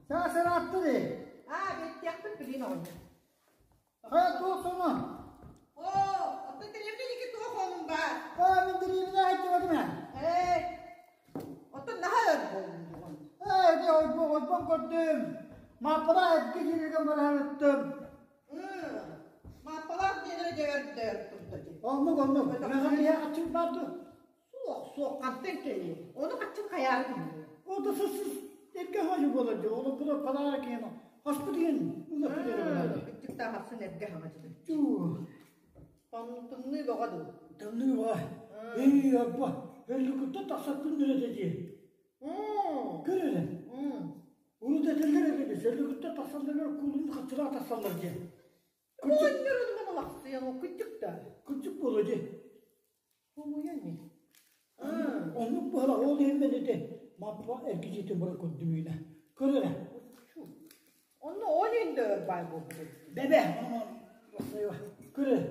Саас ыраатты дии. Аа, бэттиэхпин билин оҕонньор. Хайа туох соно? Оо, оттон дэриэбинэ диэки туох онун баар? Аа, мин дэриэбинэ айдыбатым ээ. Ээ, оттон наһаа өр буоллун. Ээ, ити ойбон, ойбон көрдүм. Мааппалаах эргэ киирэргэ баран ыттым. Мааппалаах диэн эрэ дьэбэрдэр турда дии. Оннук, оннук. Мэҕэ киһи хаччын баар дуо? Суох, суох, хантан кэлиэй? Ону хаччын хайаары гынныы? Ол да сыс эргэ хаһы буолар дии. Олох була подарок киһи хаспыт иһин ылыппыт эрэ буолар. Кыччыктаах ахсын эргэ хаҥачыны. Чуу. Тымныы бөҕө дуу? Тымныы бөҕө. Эй, аппа, өллүкүттэн тахсар күннэр этэ дии. Көр эрэ. Урут этэллэр эбит, сөллүкүттэн тахсалларыгар куулун хаччылаа тахсаллар диэн. Оҕонньор онуман алахсыйан ол кырдьык да. Кырдьык буолуо дии. Хомуйан ини. Оннук быһалах ол иһин мен ити Маппа эргичиитин бара көрдүмүүнэ. Көр эрэ. Онно ол иһин да өр баай буолбут эбит. Бэбэ, Көр эрэ.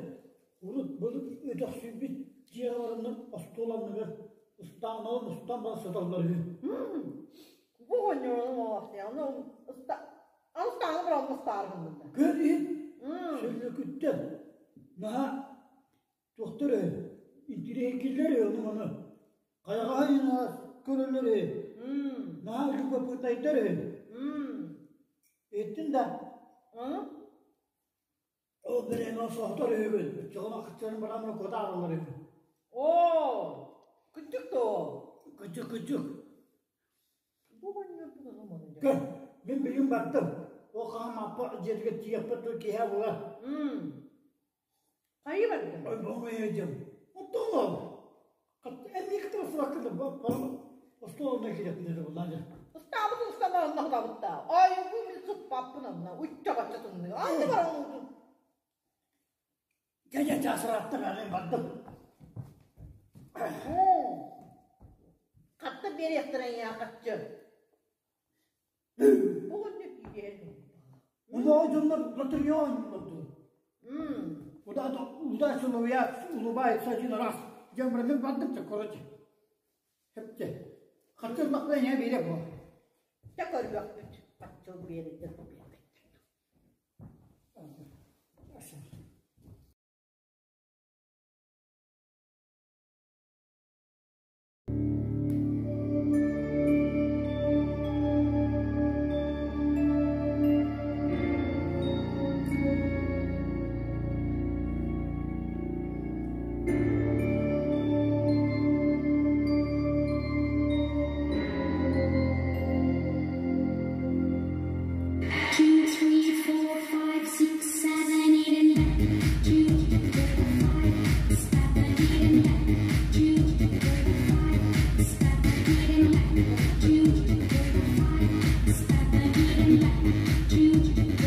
Урут былыр өтөхсүйбүт дьиэҕэ бараннар остуол анныгар ыстааналан устан баран сыталлар үһү. Бу оҕонньор ону алахсыйан ыста Астааны быралластаары гыннынна. Көр иһит, сөллөкүттэн наһаа туохтар үһү, интириэһиргииллэр үһү ону-маны. Хайаҕаһа иһин көрөллөр үһү. Наһаа любопытнайдар үһү. Иһиттин да? Ол бириэмэ соһутар үһүгүн, оччоҕуна хаччарын баран куотаараллар үһү. Оо, кырдьык дуо? Кырдьык, кырдьык. Бу оҕонньорбут ону маны Көр, мин билигин бардым. Ол хаһан Мааппа дьиэтигэр тиийиэхпит дуо киэһэ буолар. Хайыы бардым? Ой, дьон. Оттон ол. Эмиэ кытары сыбаккын остуол онно киирэппин эрэ буллаа дьэ. Ыстаабыт устана онно хатабыттаа. Айгу мин сыппаппын онно. Учча-бачча тымныы. Анны баран Дьэ, чаасырааттан аны бардым. Хатта биэриэхтэрэ эйиэхэ хаччы. Оҕонньор киириэһин Улахан дьоннор лотерея оонньууллар дуу? Удача улыбается один раз. Дьэ, мин бардым да, короче. Хэпте. Хаччы ыллахпына ийэ биэрэ буо. Дьэ көрүөхпүт. Хаччы биэрэрдэр биэрбэттэр. Two, three, four, five, six, seven, eight, and nine. Two, four, five, seven, eight, and nine. Two, four, five, seven, eight, and nine. Two, four, five,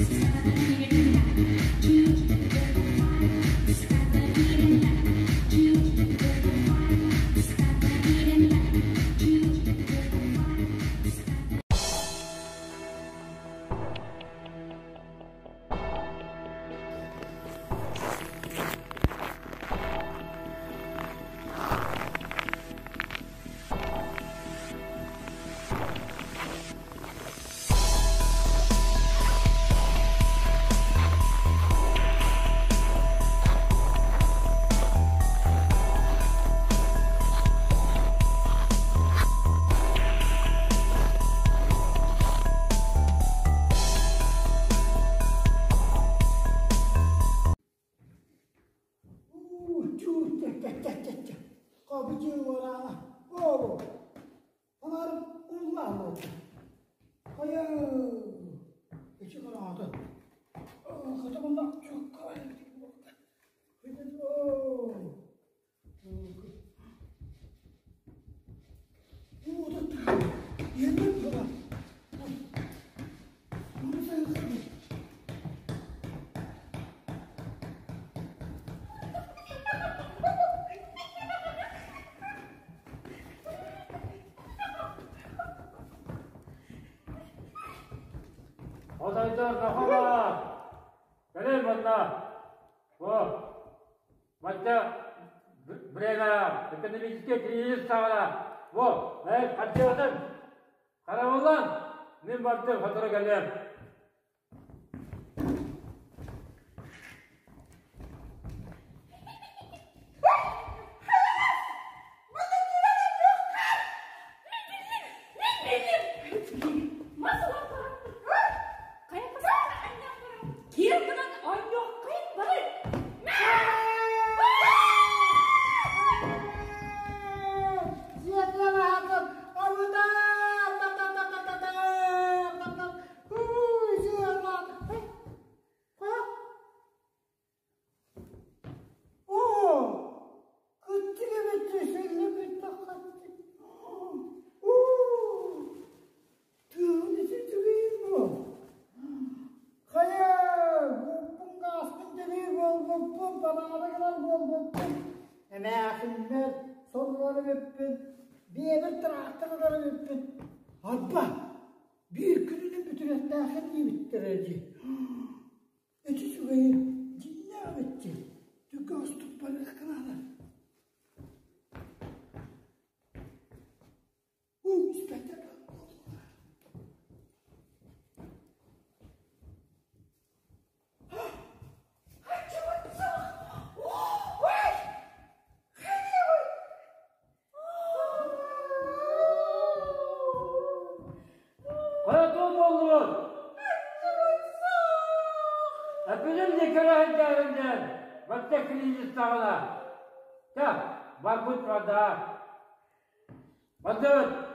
seven, eight, and nine. Two, four, five, seven, eight, and nine. Two, four, five, seven, eight, and nine. Two, four, five, seven, eight, and nine. Two, four, five, seven. Хотойдор сахалар! Кэлин манна! Бу Мачча время экономический кризис саҕана бу эн хаччыатын харамыллан! Мин бардым, сотору кэлиэм. Эмээхиннэр сололор эбиппин, биэбэр тыраахтар ылар эбиппин. Арба, биир күнүнэн бүтүрүөхтээххин диэбиттэрэ дии. Ити үчүгэйи дьиҥнээх эбит дии. Түгэ устук барыахха наада. Уу, испэктэр Хайа буоллугут? Эппитим дии көрө сылдьарын диэн, бачча кризис саҕана. Чэ, барбыт барда. Бардыбыт.